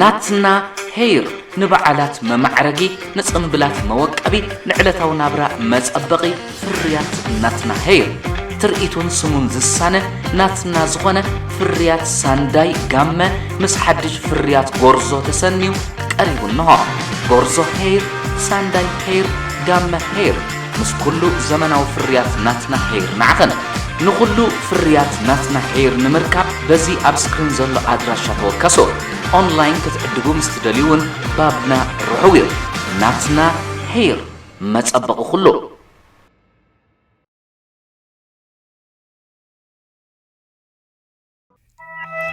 ናትና ሄይር ንበዓላት መማዕረጊ፣ ንጽምብላት መወቀቢ፣ ንዕለታዊ ናብራ መጸበቒ ፍርያት ናትና ሄይር። ትርኢቱን ስሙን ዝሳነ ናትና ዝኾነ ፍርያት ሳንዳይ ጋመ ምስ ሓድሽ ፍርያት ጎርዞ ተሰንዩ ቀሪቡ እንሆ። ጎርዞ ሄይር፣ ሳንዳይ ሄይር፣ ጋመ ሄይር። ምስ ኩሉ ዘመናዊ ፍርያት ናትና ሄይር ንዓኸን። ንኹሉ ፍርያት ናትና ሄይር ንምርካብ በዚ ኣብ ስክሪን ዘሎ ኣድራሻ ተወከሱ። ኦንላይን ክትዕድጉ ምስ ትደልዩ እውን ባብና ርሑው እዩ። ናትና ሄይር፣ መጸበቒ ኩሉ።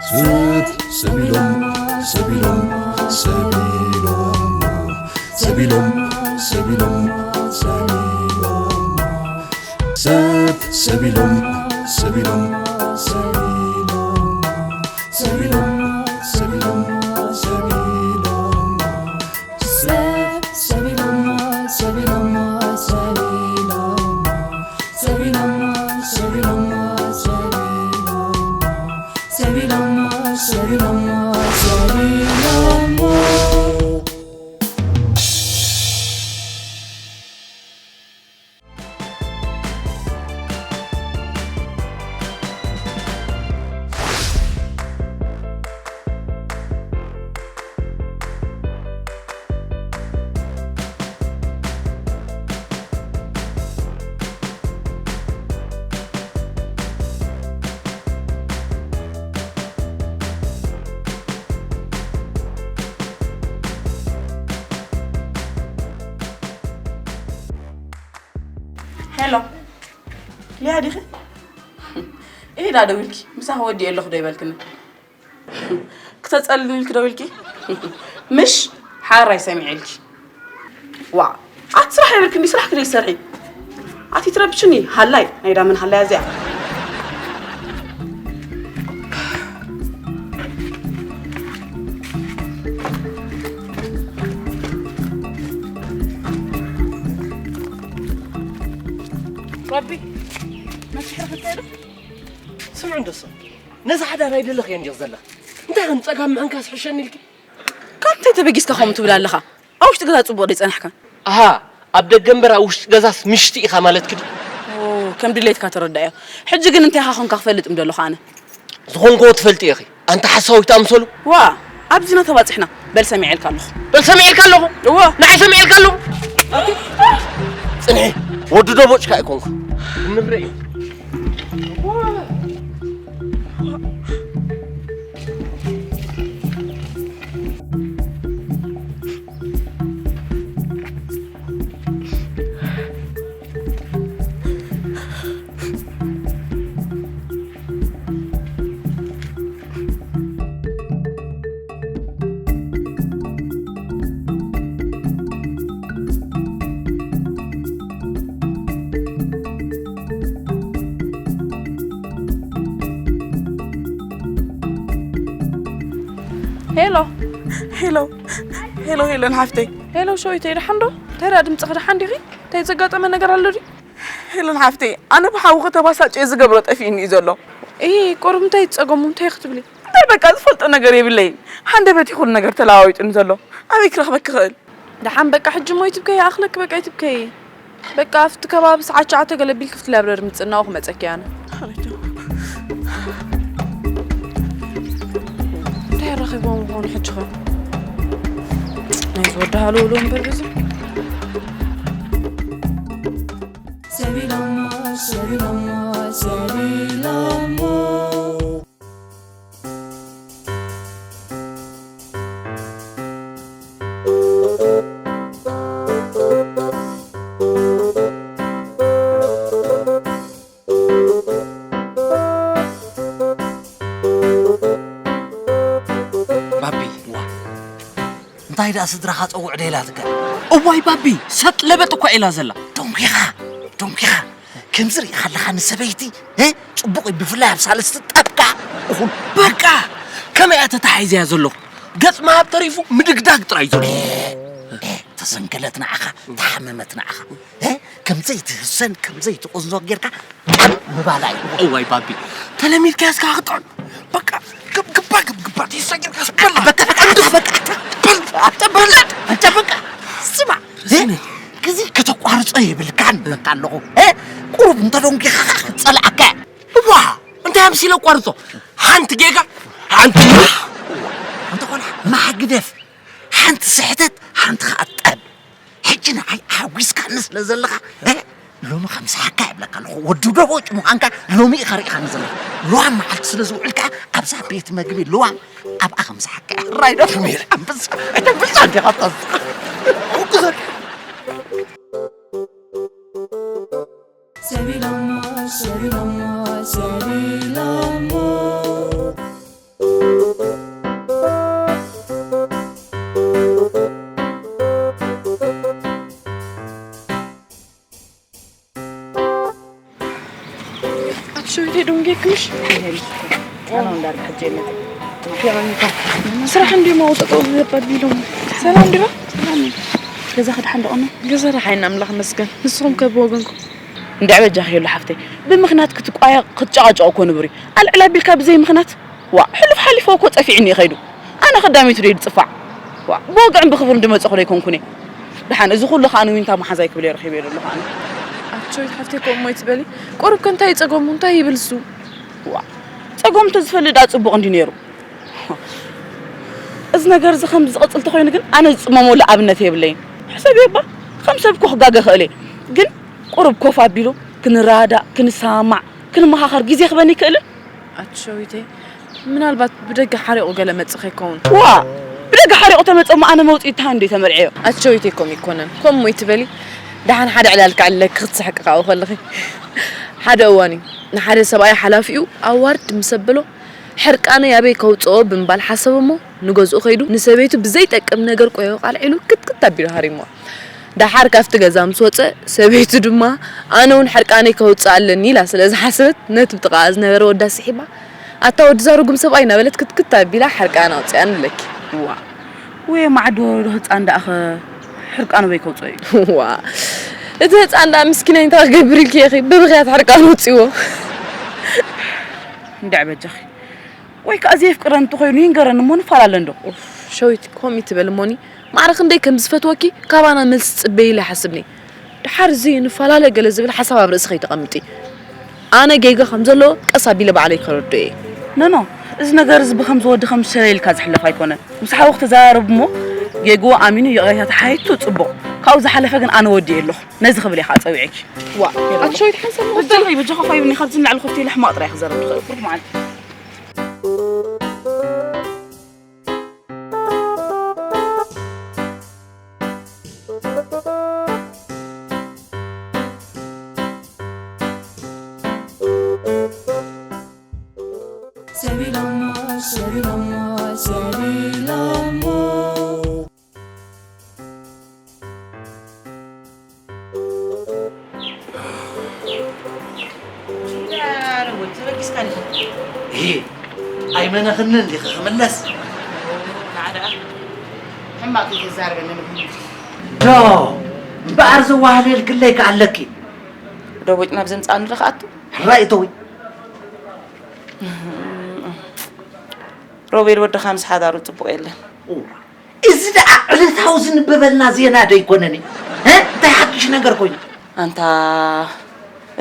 ስብ ሰቢሎም ሰቢሎም ሰቢሎም ሰቢሎም ሰቢሎም ሰቢሎም ሰብ ሰቢሎም ሰቢሎም ሰቢሎም ሰቢሎም ሰቢሎም ሰቢሎም ሰብ ሰቢሎም ሰቢሎም ሰቢሎም ሰቢሎም ሰቢሎም ሰቢሎም ሰቢሎም ሰቢሎም ሄሎ፣ ሊያ ዲኺ? ኢዳ ደዊልኪ፣ ምሳኺ ወዲኤ ኣለኹ ዶ ይበልክኒ? ክተጸልኒ ኢልኪ ደዊልኪ? ምሽ ሓራይ ሰሚዐልኪ። ዋ፣ ኣቲ ስራሕ የብልክኒ፣ ስራሕ ክደይ ሰርሒ። ኣቲ ትረብሽኒ፣ ሃላይ፣ ናይ ዳመን ሃላይ እዚኣ። ረቢ፣ መሲሕኺ ትኸይዱ? ስምዑ እንደሱ፣ ነዛ ሓዳር ኣይደለኽያ እንዲኽ ዘለኻ። እንታይ ከም ጸጋም ምዕንካስ ሕሸኒ ኢልኪ? ካብ እንታይ ተበጊስካ ከምኡ ትብል ኣለኻ? ኣብ ውሽጢ ገዛ ጽቡቕ ዶ ይጸናሕካ? ኣሃ፣ ኣብ ደገ እምበር ኣብ ውሽጢ ገዛስ ምሽቲ ኢኻ ማለትኪ ድዩ? ኦ፣ ከም ድሌትካ ተረዳእዮ። ሕጂ ግን እንታይ ኢኻ ኮንካ ክፈልጥ ምደለኹ ኣነ? ዝኾንክዎ ትፈልጢ ኢኺ፣ ኣንቲ ሓሳዊት ኣምሰሉ። ዋ፣ ኣብዚና ተባጺሕና። በል ሰሚዐልካ ኣለኹ። በል ሰሚዐልካ ኣለኹ። እወ። ንዓይ ሰሚዐልካ ኣለኹ። ጽንሒ፣ ወዲ ደቦጭካ ኣይኮንኩ። እንብረ እዩ። ሄሎ። ሄሎ። ሄሎ፣ ሄለን ሓፍተይ። ሄሎ፣ ሸዊተይ፣ ደሓን ዶ? እንታይ ደኣ ድምፅኺ፣ ደሓን ዲኺ? እንታይ ዘጋጠመ ነገር ኣሎ ድዩ? ሄለን ሓፍተይ፣ ኣነ ብሓውኺ ተባሳጭ እየ፣ ዝገብሮ ጠፊእኒ እዩ ዘሎ። እይ፣ ቁሩብ እንታይ ጸገሙ፣ እንታይ ክትብሊ? እንታይ በቃ ዝፈልጦ ነገር የብለይን። ሃንደበት እዩ ኩሉ ነገር ተለዋዊጡኒ ዘሎ። ኣበይ ክረኽበኪ ክእል? ደሓን በቃ ሕጂ እሞ ይትብከይ፣ ይኣኽለኪ በቃ ይትብከይ። በቃ ኣብቲ ከባቢ ሰዓት ትሽዓተ ገለ ቢልኪ ፍትሊ ኣብ ደርቢ ምጽእ እናኹ መጸኪ ኣነ። እንታይ ረኺቦም ይኾኑ ሕጂ ኸ? ናይ ዝወዲ ሃለውለው እምበር በዚ። ሰቢሎሞ፣ ሰቢሎሞ፣ ሰቢሎሞ። ባቢ፣ ዋ። እንታይ ደኣ ስድራኻ ጸውዕ ዶ ኢላትካ? እዋይ ባቢ፣ ሰጥ ለበጥ እኳ ኢላ ዘላ። ደንጒኻ፣ ደንጒኻ። ከምዚ ርኢኻ ኣለኻ ንሰበይቲ፣ እ? ጽቡቕ እዩ፣ ብፍላይ ኣብ ሳልስቲ ጠብቃ። እኹል፣ በቃ፣ ከመይ እያ ተታሒዘያ ዘለኹ? ገጽ ምሃብ ተሪፉ ምድግዳግ ጥራይ ዘሎ። እ፣ እ፣ ተሰንከለት ንዓኻ፣ ተሓመመት ንዓኻ። እ? ከም ዘይትህሰን፣ ከም ዘይትቕንዞ ጌርካ ጣም ምባላ እዩ። እዋይ ባቢ፣ ተለሚድካያ እስካ ክጥዕም። በቃ፣ ግብ ግባ፣ ግብ ግባ፣ ቴስታ ጌርካ ስበላ። በቃ፣ በቃ፣ እንድኽ፣ በቃ፣ ኣለኹ። እ? ቁሩብ እንተደንጊኻ ክጸልኣካ። እዋ፣ እንታይ ኣምሲለ ኣቋርጾ? ሓንቲ ጌጋ፣ ሓንቲ እንተ ኾነ ማሕግደፍ፣ ሓንቲ ስሕተት፣ ሓንቲ ኸኣ ጠብ። ሕጂ ንዓይ ሓጒስካኒ ስለ ዘለኻ፣ እ? ሎሚ ከም ዝሓካ ይብለካ ኣለኹ። ወዲ ደቦጭ ምዃንካ ሎሚ ኢኻ ርኢኻኒ ዘለኻ። ሎሚ መዓልቲ ስለ ዝውዕል ከኣ ኣብዛ ቤት መግቢ ልዋም ኣብኣ ከም ዝሓካ እያ። ሕራይ ዶ? ኣንበሳ፣ ኣንበሳ እንዲኻ ተስኻ። ሕጉሰካ። ሰቢሎሞ፣ ሰቢሎሞ፣ ሰቢሎሞ። ኣትሽዊተይ ደንጌክሽ? ኣነ እንዳር ሕጂ የመት። ስራሕ እንዲሞ ጠጠው ዘባቢሎም። ሰላም ድባ? ሰላም። ገዛ ክድሓን ደቐኑ? ገዛ ደሓይና ኣምላኽ መስገን። ንስኹም ከ ብወገንኩም? እንድዕ በጃኺ የሉ ሓፍተይ። ብምኽንያት ክትቋየቕ ክትጨቓጨቕ እኮ ንቡር እዩ። ኣልዕል ኣቢልካ ብዘይ ምኽንያት? ዋ፣ ሕሉፍ ሓሊፎ እኮ ጸፊዕኒ እዩ ከይዱ። ኣነ ኸዳሚቱ ደይ ዝጽፋዕ። ዋ፣ ብወግዕን ብኽብርን ድመጸኹ ደይኮንኩን እየ። ደሓን፣ እዚ ኩሉ ኸኣ ንዊንታ መሓዛይ ክብል እየ ረኺበ ኣለኹ ኣነ። ኣቾይ ሓፍተይ፣ ከምኡ ኣይትበሊ። ቁሩብ ከ እንታይ እዩ ጸገሙ? እንታይ ይብል እሱ? ዋ፣ ጸገሙ እንተዝፈልጥ ደኣ ጽቡቕ እንድዩ ነይሩ። እዚ ነገር እዚ ከም ዝቕጽል ተኾይኑ ግን ኣነ ዝጽመመሉ ኣብነት የብለይን። ሕሰብዮ እባ፣ ከም ሰብ እኮ ክጋገ እኽእል እየ። ግን ቁሩብ ኮፍ ኣቢሉ ክንረዳዳእ፣ ክንሰማማዕ፣ ክንመኻኸር ግዜ ክበኒ ይክእልን? ኣቲ ሸዊተይ፣ ምናልባት ብደገ ሓሪቑ ገለ መጽእ ከይከውን። ዋ! ብደገ ሓሪቑ ተመጸሞ ኣነ መውጽኢ እታ እንዴ ተመርዕዮ? ኣቲ ሸዊተይ፣ ከምኡ ይኮነን። ከምኡ ኣይትበሊ። ደሓን ሓደ ዕላል ክዕልለኪ ክትስሕቂ ካብኡ ከለኺ። ሓደ እዋን እዩ፣ ንሓደ ሰብኣይ ሓላፊኡ ኣዋርድ ምስ ኣበሎ፣ ሕርቃነይ ኣበይ ከውጽኦ ብምባል ሓሰበ እሞ፣ ንገዝኡ ከይዱ ንሰበይቱ ብዘይጠቅም ነገር ቆየወ ቃልዒሉ ክትክት ኣቢሉ ሃሪምዋ። ደሓር ካብቲ ገዛ ምስ ወጸ፣ ሰበይቱ ድማ ኣነ እውን ሕርቃነይ ከውጽእ ኣለኒ ኢላ ስለ ዝሓሰበት፣ ነቲ ብጥቓኣ ዝነበረ ወዳ ስሒባ፣ ኣታ ወድዛ ርጉም ሰብኣይ እናበለት ክትክት ኣቢላ ሕርቃና ኣውጺኣኒ ኣለኪ። ዋ፣ ወይ ማዕዶ፣ ዶ ህጻን ደኣኸ ሕርቃኑ በይ ከውጽኦ እዩ? ዋ፣ እቲ ህጻን ደኣ ምስኪናይ እንታይ ክገብር ኢልኪ ኢኺ ብብኽያት ሕርቃኑ ኣውጺዎ። እንድዕ በጃኺ። ወይ ከኣ ዘየፍቅረኒ እንተኾይኑ ይንገረኒ እሞ ንፈላለ እንዶ። ኡፍ፣ ሸዊት፣ ከምኡ ትበል እሞኒ፣ ማዕረ ክንደይ ከም ዝፈትወኪ ካባና መልሲ ትጽበዪ ኢለ ኣይሓስብን እየ። ደሓር እዚ ንፈላለ ገለ ዝብል ሓሳብ ኣብ ርእሲ ከይተቐምጢ። ኣነ ጌጋ ከም ዘለዎ ቀስ ኣቢለ ባዕለይ ከረድኦ እየ። ኖኖ፣ እዚ ነገር እዚ ብኸምዚ ወዲ ከም ሸለል ኢልካ ዝሕለፍ ኣይኮነን። ምስ ሓውኺ ተዘራረቡ እሞ ጌግኡ ኣሚኑ ይቕሬታ ተሓይቱ ጽቡቕ። ካብኡ ዝሓለፈ ግን ኣነ ወዲኤ ኣለኹ። ነዚ ክብል እየ ከዓ ጸዊዐኪ። ዋ፣ ኣቲ ሸዊት ሓንሳብ በጃኺ፣ በጃኺ ኮይብኒ፣ ካብዚ ንላዕሊ ኮፍ ኢለ ሕማቕ ጥራይ ክዛረብ ዝኽእል። ብሩኽ መዓልቲ። ሰቢሎሞ፣ ሰቢሎሞ፣ ሰቢሎሞ። ይሄ ኣይመነኽንን ዲኺ ክምለስ? ንዓ ደኣ ሕማቕ ከይተዛረበኒ ንብህሉ። ዶ እምበኣር ዘዋህለልክለይ ከኣለኪ። ደቦጭ ናብ ዘምጽኣኒ ዶ ክኣቱ? ሕራይ እተዊ። ሮቤል ወድኻ ምስ ሓዳሩ ጽቡቕ የለን። እዋ፣ እዚ ደኣ ዕለታዊ ዝንበበልና ዜና ዶ ኣይኮነን? እ? እንታይ ሓድሽ ነገር ኮይኑ? ኣንታ፣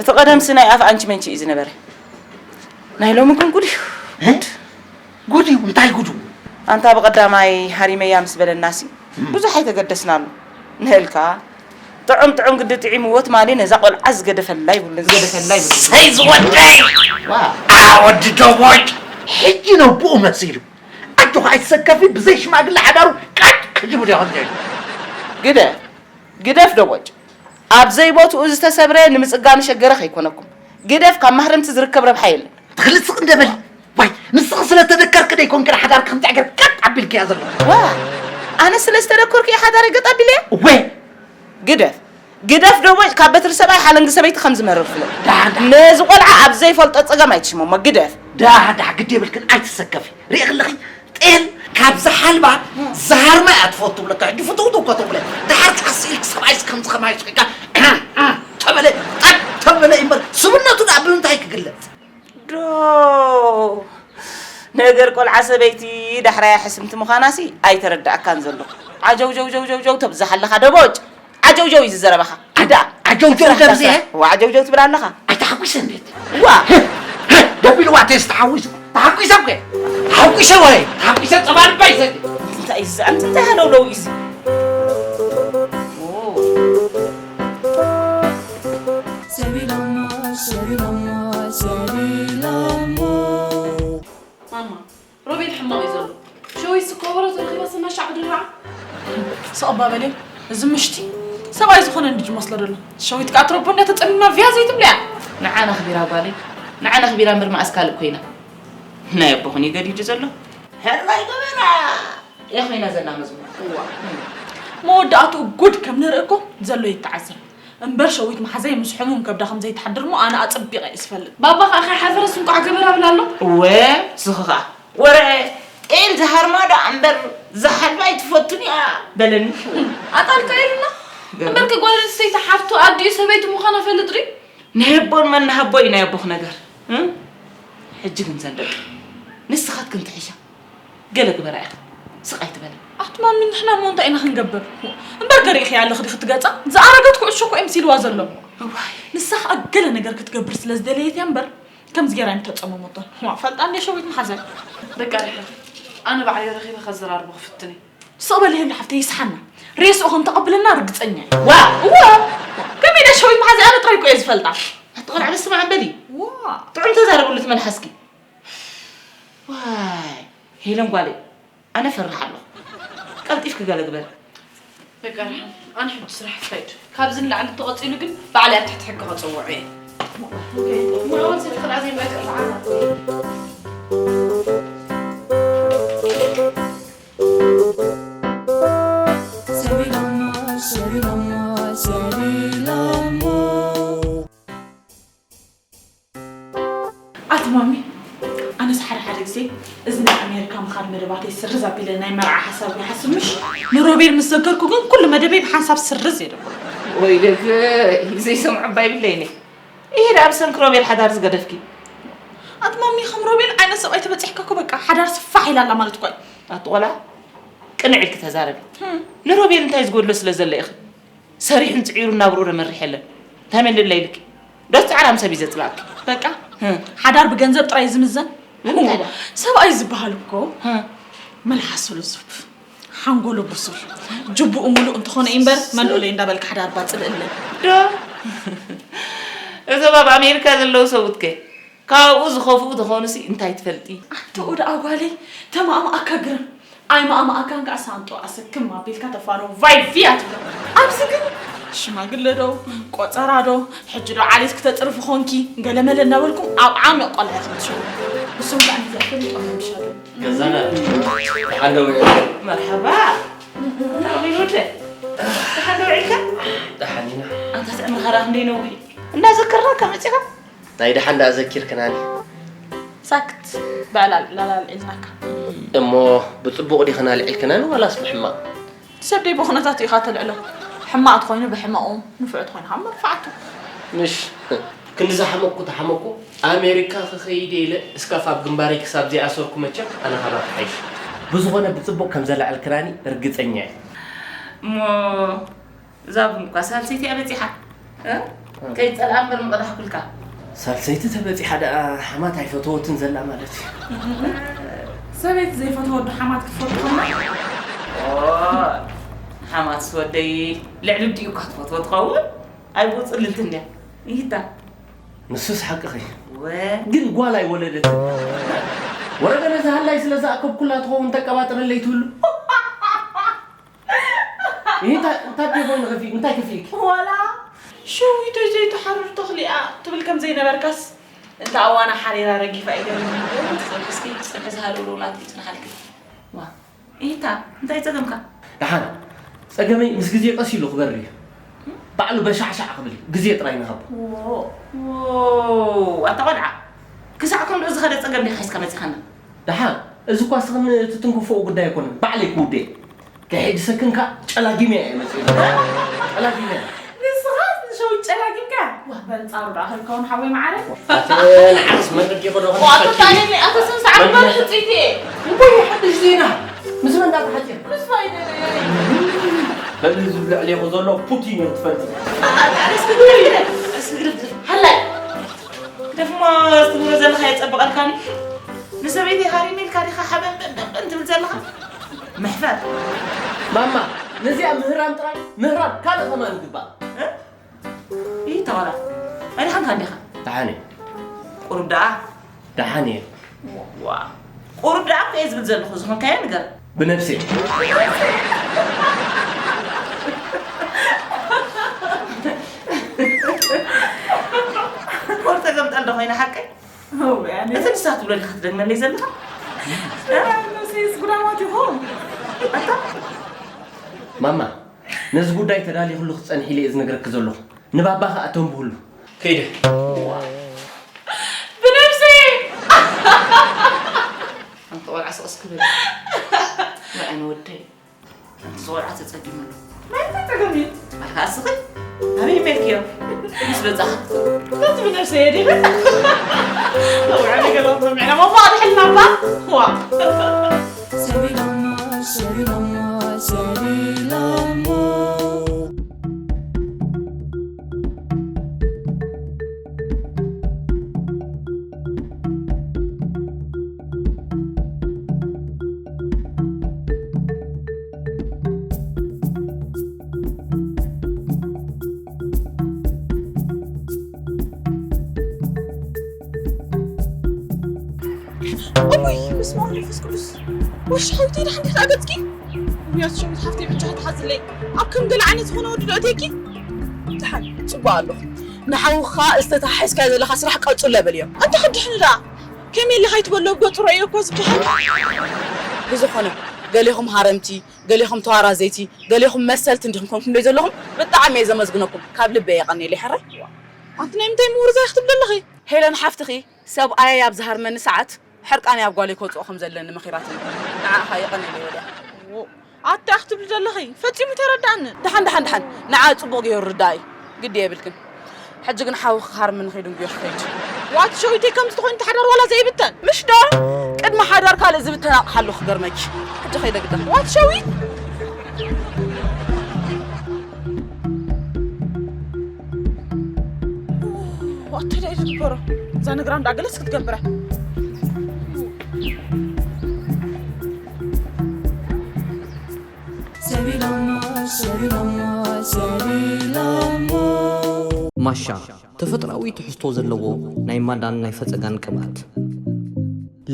እቲ ቀደምሲ ናይ ኣፍ ኣንቺ መንቺ እዩ ዝነበረ። ናይ ሎሚ ግን ጉድ እዩ። እ? ጉድ እዩ? እንታይ ጉዱ? ኣንታ ብቐዳማይ ሃሪመያ ምስ በለናሲ፣ እም። ብዙሕ ኣይተገደስናሉ። ንህልካ፣ ጥዑም ጥዑም ግዲ ጥዒምዎ ትማሊ ነዛ ቆልዓ ዝገደፈላ ይብሉን ዝገደፈላ ይብሉን። ሰይ ዝወደይ! ዋ። ኣ፣ ወዲ ደቦጭ! ሕጂ ነቦኡ መሲሉ። ኣጆኻ ኣይትሰከፊ፣ ብዘይ ሽማግለ ሓዳሩ ቀጥ ክጅብል ይኸውን። ግደፍ፣ ግደፍ ደቦጭ። ኣብ ዘይቦትኡ ዝተሰብረ ንምጽጋኑ ሸገረ ከይኮነኩም። ግደፍ፣ ካብ ማህረምቲ ዝርከብ ረብሓ የለን። ትኽልጽ እንደ በል። ዋይ፣ ንስኺ ስለ ተደከርክ ዶ ይኮንክን ሓዳርኪ ከምዚ ዕግር ቀጥ ኣቢልክያ ዘለኺ? ዋ፣ ኣነ ስለ ዝተደከርኩ እየ ሓዳረይ ገጥ ኣቢለያ? እወ። ግደፍ፣ ግደፍ ደቦጭ፣ ካብ በትሪ ሰብኣይ ሓለንጊ ሰበይቲ ከም ዝመርር ፍለጥ። ደሓን፣ ደሓን። ነዚ ቆልዓ ኣብ ዘይፈልጦ ጸገም ኣይትሽመሞ፣ ግደፍ። ደሓን፣ ደሓን፣ ግዲ የብልክን፣ ኣይትሰከፊ። ሪእኺ ኣለኺ? ጤል ካብ ዝሓልባ ዝሃርማ እያ ትፈቱ ብለካ። ሕጂ ፍትውትው እኮ ተብለ። ደሓር ከኣ ስኢልኪ ሰብኣይስ ከምዚ ከማይ ስሒልካ ተበለ፣ ጠብ ተበለ እምበር ስብነቱ ደኣ ብምንታይ ክግለጽ? ዶ ነገር ቆልዓ ሰበይቲ ዳሕራያ ሕስምቲ ምዃናሲ ኣይተረድኣካን ዘሎ። ዓጀውጀውጀውጀውጀው ተብዝሕ ኣለኻ ደቦጭ። ዓጀውጀው እዩ ዝዘረባኻ። ኣዳ፣ ዓጀውጀው ትብልሲ፣ እ? ዋ፣ ዓጀውጀው ትብል ኣለኻ። ኣይተሓጒሰ እንዴት? ዋ። ደቢልዋ ቴስ ተሓጒሱ። ተሓጒሰ እኮ። ተሓጒሰ ወይ? ተሓጒሰ ጸባ ልባ ይሰድ። እንታይ እዩ እዚ? ኣንቲ እንታይ ሃለውለው እዩ እዚ? ኦ። ሰቢሎሞ፣ ሰቢሎሞ፣ ሰቢሎሞ። ማማ፣ ሮቤል ሕማቕ እዩ ዘሎ። ሸዊት ስኮበሮ ተረኺባ ስና ሻዕ ድራዓ። ስቕ እባ በሊ፣ እዚ ምሽቲ ሰብኣይ ዝኾነ እንድዩ ዝመስሎ ዘሎ። ሸዊት ከኣ ትረቦ እንዳ ተጸሚማ ቪያ ዘይትብልያ። ንዓና ኣኽቢራ ጓለይ፣ ንዓና ኣኽቢራ እምበር መኣስ ካልእ ኮይና። ናይ ኣቦኹን እዩ ገዲዱ ዘሎ። ሕርባይ ገበራ እያ ኮይና ዘላ መዝሙር። እዋ። መወዳእትኡ ጉድ ከም ንርኢ እኮ ዘሎ ይተዓዘብ። እምበር ሸዊት መሓዛይ ምስ ሕሙም ከብዳ ከም ዘይትሓድር እሞ ኣነ ኣጸቢቐ እየ ዝፈልጥ። ባባ ኸኣ ከይሓፈረስ እንቋዕ ገበራ ብላ ኣሎ። እወ፣ ስኺ ኸኣ ወረ ጤል ዝሃርማ ደኣ እምበር ዝሓልባ ኣይትፈቱን እያ በለኒ። ኣጣልካ ኢሉና። ገርም። እምበርከ ጓል ኣንስተይቲ ሓፍቱ ኣዲኡ ሰበይቱ ምዃና ፈልጥ ድዩ? ንህቦን መናሃቦ እዩ ናይ ኣቦኽ ነገር። እ? ሕጂ ግን ዘን ደቂ ንስኻትክን ትሕሻ። ገለ ግበራ ኢኻ። ስቕ ኣይትበላ። ኣቲ ማሚ፣ ንሕና እሞ እንታይ ኢና ክንገብር? እምበር ገሪእኽያ ኣለኺ ዲኺ ትገጻ? ዝኣረገት ኩዕሾ እኮ እዩ ምሲልዋ ዘሎ። እዋይ። ንሳ ኸኣ ገለ ነገር ክትገብር ስለ ዝደለየት እያ እምበር፣ ከምዚ ጌራ ኣይምተጸመመቶን። ዋ፣ ፈልጣ እንዴ ሸዊት መሓዛይ። በቃ ድሕር። ኣነ ባዕለይ ረኺበ ከዘራርቦ ክፍትን እየ። ስቕ በሊ ህሉ ሓፍተይ፣ ይስሓና። ሬስኡ ከም ተቐብለና ርግጸኛ እየ። ዋ! እዋ! ከመይ ኢለ ሸዊት መሓዛይ ኣነ ጥራይ እኮ እየ ዝፈልጣ። ኣቲ ቆልዓ በስመ ኣብ በሊ። ዋ! ጥዑም ተዛረብሉ እቲ መልሓስኪ። ዋይ፣ ሄለን ጓለይ፣ ኣነ እፈርሕ ኣለኹ። ቀልጢፍኪ ገለ ግበሪ። በቃ ደሓን፣ ኣነ ሕጂ ስራሕ ክኸይድ። ካብዚ ንላዕሊ እንተቐጺሉ ግን ባዕለይ ኣብ ትሕቲ ሕጊ ከጽውዖ እየ። እሞ ኣወል ሰቲ ክልኣ ዘይምእቲ ሰቢሎሞ፣ ሰቢሎሞ፣ ሰቢሎሞ። ኣቲ ማሚ፣ ኣነስ ሓደ ሓደ ግዜ እዚ ናይ ኣሜሪካ ምኻድ መደባተይ ስርዝ ኣቢለ ናይ መርዓ ሓሳብ ይሓስብ ምሽ? ንሮቤል ምስ ዘከርኩ ግን ኩሉ መደበይ ብሓንሳብ ስርዝ እየ ደብሎ። ወይ ደግ ዘይሰምዖ እባ ይብለይኒ። ይሄ ደኣ ብሰንኪ ሮቤል ሓዳር ዝገደፍኪ። ኣቲ ማሚ፣ ከም ሮቤል ዓይነት ሰብኣይ ተበጺሕካ እኮ በቃ ሓዳር ስፋሕ ኢላ ኣላ ማለት እኮ እዩ። ኣቲ ቆልዓ፣ ቅንዕ ኢልኪ ተዛረቢ። ህም። ንሮቤል እንታይ ዝጎድሎ ስለ ዘሎ ኢኺ? ሰሪሑን ጽዒሩን ናብርኡ ደመርሕ የለን። እንታይ መን ልብለ ኢልኪ? ዶስ ጻዕራም ሰብ እዩ ዘጽላእኪ። በቃ፣ ህ። ሓዳር ብገንዘብ ጥራይ እዩ ዝምዘን? ንምንታይ ደኣ? ሰብኣይ ዝበሃል እኮ ህ። መልሓሱ ልዙብ፣ ሓንጎሉ ብሱል፣ ጅቡኡ ሙሉእ እንተኾነ እዩ እምበር፣ መልኡለይ እንዳበልካ ሓዳር ባጽልእለይ። ዶ? እዞም ኣብ ኣሜሪካ ዘለዉ ሰብኡትከ? ካብኡ ዝኸፍኡ ተኾኑሲ እንታይ ትፈልጢ? ኣንተኡ ደኣ ጓለይ፣ ተማእማኣካ ግርም። ኣይማእማኣካን ከኣ ሳንጦ ኣሰክም ኣቢልካ ተፋነው ቫይ ቪያ ትብሎ። ኣብዚ ግን ሽማግለ ዶ፣ ቆጸራ ዶ፣ ሕጂ ዶ ዓሌት ክተጽርፊ ኾንኪ፣ ገለመለ እናበልኩም ኣብ ዓሚቕ ቆልዓ ኢኹም ትሸዉ። ንሶም ከኣ ነዚኣ ፈሊጦም እዮም ዝሸጡ። ገዛና፣ ደሓን ዶ ውዒልካ? መርሓባ። ታሚን ወደ። ደሓን ዶ ውዒልካ? ደሓን ኢና። ኣንታ ትዕምርኻ ደኣ ክንደይ ነዊሑ? እንዳዘከርናካ መጺኻ? ናይ ደሓን ደኣ ዘኪርክናኒ። ሳክት በል ኣል-፣ ላል ኣልዒልናካ። እሞ ብጽቡቕ ዲኽን ኣልዒልክናኒ ዋላስ ብሕማቕ? ሰብ ደይ ብኹነታቱ ኢኻ ተልዕሎ። ሕማቕ ተኾይኑ ብሕማቑ፣ ንፉዕ ተኾይኑ ካብ መርፍዓቱ። ምሽ፣ ክንዲ ዝሓመቅኩ ተሓመቅኩ፣ ኣሜሪካ ክኸይድ እየ ኢለ እስካፍ ኣብ ግንባረይ ክሳብ ዘይኣሰርኩ መቸም ኣነ ካባኺ ሓይሽ። ብዝኾነ ብጽቡቕ ከም ዘለዕልክናኒ ርግጸኛ እየ። እሞ እዛ ቡን እኳ ሳልሰይቲ እያ በጺሓ። እ? እ። ከይጸልኣ እምበር ምቐዳሕኩልካ። ሳልሰይቲ ተበጺሓ ደኣ ሓማት ኣይፈተወትን ዘላ ማለት እዩ። ሰበይቲ ዘይፈተወ ዶ ሓማት ክትፈቱ ኾና? ኦ፣ ሓማትስ ወደይ ልዕሊ ኣዲኡ እኳ ትፈትዎ ትኸውን። ኣይብኡ ጽልልቲ እንድያ። ይታ። ንሱስ ሓቅኺ። ወ- ግን ጓል ኣይወለደትን። ወረደ ነዚ ሃላይ ስለ ዝኣከብኩላ ትኸውን ተቀባጥረለይ ትብሉ። ይሄ እንታይ፣ እንታይ ደቦ ንኸፊ-፣ እንታይ ከፊልኪ? ዋላ ሸዊተይ ዘይትሓርር ተኽሊ እያ ትብል ከም ዘይነበርካስ፣ እንተ ኣዋና ሓሪራ ረጊፋ እዩ ገርም። እስኪ ጽንሒ ዝሃለውለው ናትኪ ጽንሓልኪ። ዋ፣ ይታ፣ እንታይ ጸገምካ? ደሓን፣ ጸገመይ ምስ ግዜ ቀስ ኢሉ ክበርር እዩ። ባዕሉ በሻዕሻዕ ክብል እዩ። ግዜ ጥራይ ንሃቦ። ዎ፣ ዎ፣ ኣታ ቆልዓ፣ ክሳዕ ክንድኡ ዝኸደ ጸገም ዲኻ ሒዝካ መጺኻና? ደሓን፣ እዚ እኳ እስኽን ትትንክፍኦ ጉዳይ ኣይኮነን። ባዕለይ ክውድእ። ከይሕድሰክን ከኣ ጨላጊመያ እየ መጺኡ። ጨላጊመያ። ንስኻስ ንሸዊት ጨላጊምካ? ዋህ፣ በንጻሩ ደኣ ከልከውን ሓወይ መዓረ። ኣተ ንዓስ መን ረዲኹ ዶ ዋእ፣ ክንሓቂ? ኣቶ ጣልየለይ፣ ኣቶ ስንሳዕ መን እምበር ሕጽይቲ እየ። እሞ ይሓድሽ ዜና። ምስ መን እንዳተሓጨ? ምስ ፋይደለይ። በሊ፣ እዚ ልዕሌኹ ዘሎ ፑቲን እዩ፣ ትፈልጢ። እስኪ ግደፍ፣ እስኪ ግደፍ። ሃላይ፣ ግደፍ እሞ፣ እዚ ትብሎ ዘለኻ የጸብቐልካኒ። ንሰበይቲ ሃሪመ ኢልካ ዲኻ ሓበንበንበን ትብል ዘለኻ? መሕፈር። ማማ፣ ነዚኣ ምህራም ጥራይ፣ ምህራም ካልእ ከማን ይግባእ። እ? ይህ ተዋራ። ኣነ ሓንካ እንዲኻ? ደሓን እየ። ቁሩብ ደኣ? ደሓን እየ። ዋ። ቁሩብ ደኣ እኮ እየ ዝብል ዘለኹ፣ ዝኾንካዮ ንገር። ብነብሲ። ኮር ተገምጠል ዶ ኮይና ሓቀይ? እወ፣ ኣነ እቲ ንሳ ትብሎ ዲኻ ትደግመለይ ዘለኻ? እ፣ ነብሰይስ ጉዳማት ኢኹም። ኣታ? ማማ፣ ነዚ ጉዳይ ተዳሊኹሉ ክትጸንሒ ኢለ እየ ዝነግረኪ ዘለኹ። ንባባ ኸኣ ተንብሁሉ። ከይደ። ብነብሰይ! ኣንተ ቆልዓ ስቕ እስኪ በል። ንዓይ ንወደይ። ኣንቲ ቆልዓ ተጸጊሙ ኣሎ። ናይ እንታይ ጸገም እዩ? ኣልካ እስኺ ኣበይ መልክዮ? ምስ በጻኻ። ነቲ ብነብሰይ እየ ዲኺ? ኣውራ ነገር ኣፍርምዕና፣ ማማ ኣድሕልና እባ። ዋ። ሰቢሎሞ፣ ሰቢሎሞ፣ ሰቢሎሞ። እውይ፣ በስመ ኣብ መንፈስ ቅዱስ። ወሽ ሓውተይ፣ ደሓን ዲኻ ገጽኪ? ውያት ሸዊት ሓፍተይ፣ ብቻ ተሓዝለይ። ኣብ ከም ገለ ዓይነት ዝኾነ ወዲ ዶ እተይኪ? ደሓን፣ ጽቡቕ ኣለኹ። ንሓውኻ ዝተተሓሒዝካዮ ዘለኻ ስራሕ ቀጽሎ በልዮ። ኣንታ ክድሕኒ ደኣ። ከመይ ኢልካ ኣይትበሎ፣ ገጹ ረእዮ እኮ ዝበሃል። ብዝኾነ፣ ገሌኹም ሃረምቲ፣ ገሌኹም ተዋራዘይቲ፣ ገሌኹም መሰልቲ እንዲኹም ኮንኩም ደይ ዘለኹም፣ ብጣዕሚ እየ ዘመስግነኩም። ካብ ልበይ የቐንየለይ፣ ሕራይ። ኣንቲ ናይ ምንታይ ምውርዛይ ክትብሊ ኣለኺ? ሄለን ሓፍትኺ፣ ሰብኣየይ ኣብ ዝሃርመኒ ሰዓት፣ ሕርቃነይ ኣብ ጓለይ ከውጽኦ ከም ዘለኒ መኺራትኒ። ንዓኻ የቐንየለይ ወድያ። ዎ፣ ኣቲ ኣኽ ትብሊ ዘለኺ? ፈጺሙ ተረዳእኒ። ደሓን፣ ደሓን፣ ደሓን። ንዓ ጽቡቕ ገይሩ ርዳእ እዩ። ግዲ የብልክን። ሕጂ ግን ሓውኺ ክሃርመኒ ኸይዱ እንጉዮ ክኸይድ። ዋት ሸዊተይ ከምዚ ትኾይኑ እቲ ሓዳር ዋላ ዘይብተን? ምሽ ዶ? ቅድሚ ሓዳር ካልእ ዝብተን ኣቕሓ ኣሎ ክገርመኪ። ሕጂ ኸይደ ግዳ። ዋት ሸዊት? ዋት እንታይ እዩ ዝግበሮ? እዛ ነግራ እንዳገለስ ክትገብራ። ሰቢሎሞ፣ ሰቢሎሞ፣ ሰቢሎሞ። ማሻ፣ ተፈጥሮኣዊ ትሕዝቶ ዘለዎ ናይ ማዳን ናይ ፈጸጋን ቅብኣት።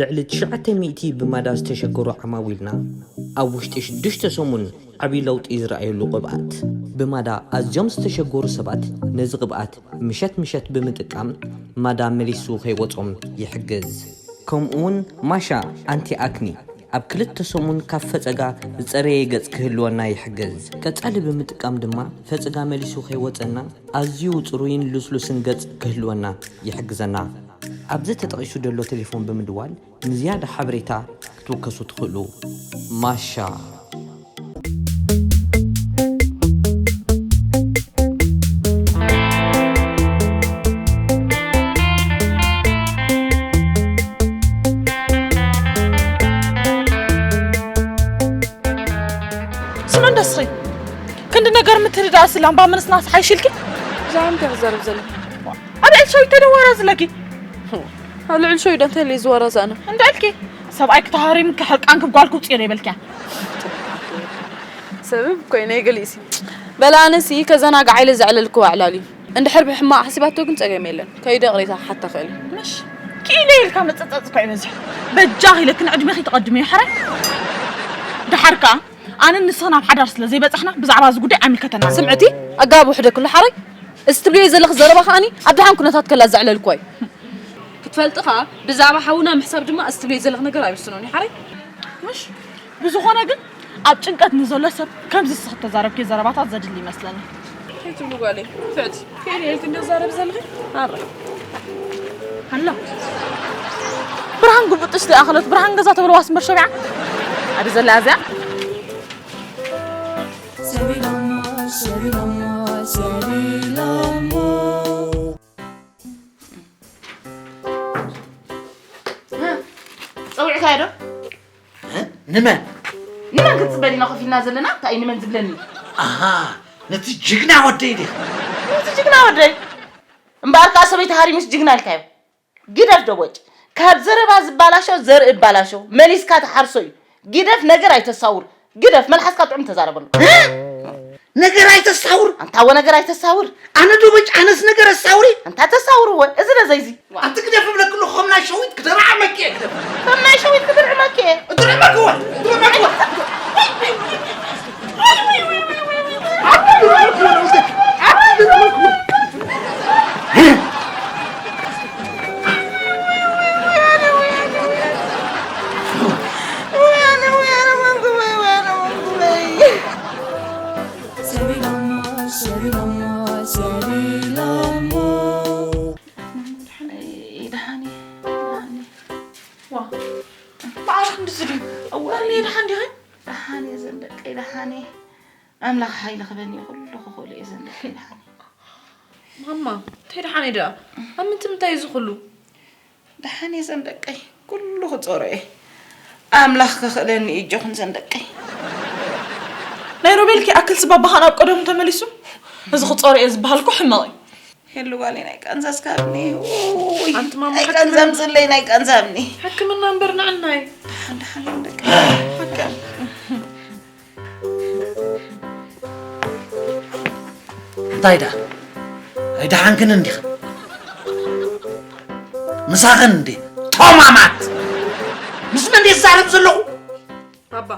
ልዕሊ ትሽዓተ ሚእቲ ብማዳ ዝተሸገሩ ዓማዊልና ኣብ ውሽጢ ሽዱሽተ ሰሙን ዓቢ ለውጢ ዝረኣየሉ ቅብኣት። ብማዳ ኣዝዮም ዝተሸገሩ ሰባት ነዚ ቅብኣት ምሸት ምሸት ብምጥቃም ማዳ መሊሱ ከይወጾም ይሕግዝ። ከምኡውን ማሻ ኣንቲ ኣክኒ ኣብ ክልተ ሰሙን ካብ ፈጸጋ ዝጸረየ ገጽ ክህልወና ይሕግዝ። ቀጻሊ ብምጥቃም ድማ ፈጸጋ መሊሱ ከይወጸና ኣዝዩ ጽሩይን ልስሉስን ገጽ ክህልወና ይሕግዘና። ኣብዚ ተጠቒሱ ዘሎ ቴሌፎን ብምድዋል ንዝያዳ ሓበሬታ ክትውከሱ ትኽእሉ። ማሻ። ስምዒ ደስኺ ክንዲ ነገር ምትርዳእ ስላም ባምንስናስ ሓይሽልኪ። ብዛዕባ እንታይ ክዛረብ ዘለኺ? ኣብ ልዕሊ ሸዊት ተደዋራ ዝለኪ። ኣብ ልዕሊ ሸዊት እንታይ ኢለ ዝወራ ዛነ? እንድዕልኪ ሰብኣይ ክተሃሪም ክሕርቃን ክጓል ክውፅእ ይበልኪያ። ሰብብ እኮ እዩ ናይ ገሊእሲ። በላ ኣነሲ ከዘናግዓ ኢለ ዘዕለልክዋ ዕላል እዩ። እንድሕር ብሕማቕ ሓሲባቶ ግን ጸገም የለን። ከይደ ቅሬታ ክሓታ ክእል። ምሽ ክኢለ ኢልካ መጸጸጽ እኮ ይበዝሕ። በጃኺ ኢለክን ዕድሜኺ ተቐድምዮ ሕራይ። ደሓር ከኣ ኣነን ንስኽን ኣብ ሓዳር ስለ ዘይበጻሕና ብዛዕባ እዚ ጉዳይ ኣይምልከተና። ስምዕቲ ኣጋብ ውሕደ ኩሉ ሓራይ። እዚ ትብልዮ ዘለኺ ዘረባ ከኣኒ ኣብ ደሓን ኩነታት ከላ ዘዕለልክዋ እዩ። ክትፈልጢ ከኣ ብዛዕባ ሓውና ምሕሳብ ድማ እዚ ትብልዮ ዘለኺ ነገር ኣይውስኖን እዩ ሓራይ። ምሽ ብዝኾነ ግን ኣብ ጭንቀት ንዘሎ ሰብ ከምዚ ንስኺ እተዛረብክዮ ዘረባታት ዘድሊ ይመስለኒ። እንታይ ትብሉ ጓለይ? ፍዕቲ ከይደ ኢልኪ እንዶ ትዛረቢ ዘለኺ? ኣረ። ሃሎ። ብርሃን ጉብጥሽ ዘይኣኸለት ብርሃን ገዛ ተብለዋ ስምበር ሸቢዓ? ኣደ ዘላ እዚኣ? ሰቢሎሞ፣ ሰቢሎሞ፣ ሰቢሎሞ። ጸዊዕካዮ ዶ? እ? ንመን? ንመን ክትጽበ ዲና ኮፍ ኢልና ዘለና? እንታይ እዩ ንመን ዝብለኒ? ኣሃ፣ ነቲ ጅግና ወደይ ዲኻ? ነቲ ጅግና ወደይ? እምበኣር ከኣ ሰበይቲ ሃሪሙስ ጅግና ኢልካዮ። ግደፍ ደቦጭ። ካብ ዘረባ ዝባላሾ ዘርኢ እባላሾ። መሊስካ ትሓርሶ እዩ። ግደፍ፣ ነገር ኣይተሳውር። ግደፍ፣ መልሓስካ ጥዑም ተዛረበሉ። እ? ነገር ኣይተሳውር። ኣንታ ወ ነገር ኣይተሳውር። ኣነ ደቦጭ፣ ኣነስ ነገር ኣሳውሪ። ኣንታ ተሳውር ወ፣ እዚ ደ ዘይዚ። ኣንቲ ግደፍ እብለኪ ኣለኹ፣ ከም ናይ ሸዊት ክደርዓመኪ እየ፣ ግደፍ። ከም ናይ ሸዊት ክድርዕመኪ እየ። እድርዕመኪ ወ፣ እድርዕመኪ ወ። ደሓን እየ፣ ደሓን እየ፣ ደሓን እየ። ዋ፣ ማዕረ ክንድዚ ድዩ? እወ። ኣነ ደሓን ዲኺ? ደሓን እየ ዘን ደቀይ፣ ደሓን እየ። ኣምላኽ ሓይሊ ክበኒ እዩ፣ ኩሉ ክኽእሎ እየ ዘን ደቀይ፣ ደሓን እየ። ማማ፣ እንታይ ደሓን እየ ደኣ? ኣብ ምንታይ ምንታይ እዩ እዚ ኩሉ? ደሓን እየ ዘን ደቀይ፣ ኩሉ ክጾሮ እየ። ኣምላኽ ክኽእለኒ እዩ፣ እጆኹን ዘን ደቀይ። ናይ ሮቤል ከይኣክልስ ባባኻ ናብ ቀደሙ ተመሊሱ? እዚ ክጾሮ እየ ዝበሃል እኮ ሕመቕ እዩ። ሄሉ ጓለይ፣ ናይ ቃንዛ እስካብኒ። ውይ፣ ኣንቲ ማማ፣ ናይ ቃንዛ ሕክምና፣ ምጽለይ፣ ናይ ቃንዛ ኣብኒ። ሕክምና እምበር ንዕናይ። ደሓን፣ ደሓን እዮም ደቂ። ሕክም። እንታይ ደኣ? ኣይደሓንክን እንዲኽን? ምሳኽን እንዴ? ቶማማት! ምስ መን እየ ዝዛረብ ዘለኹ? ባባ፣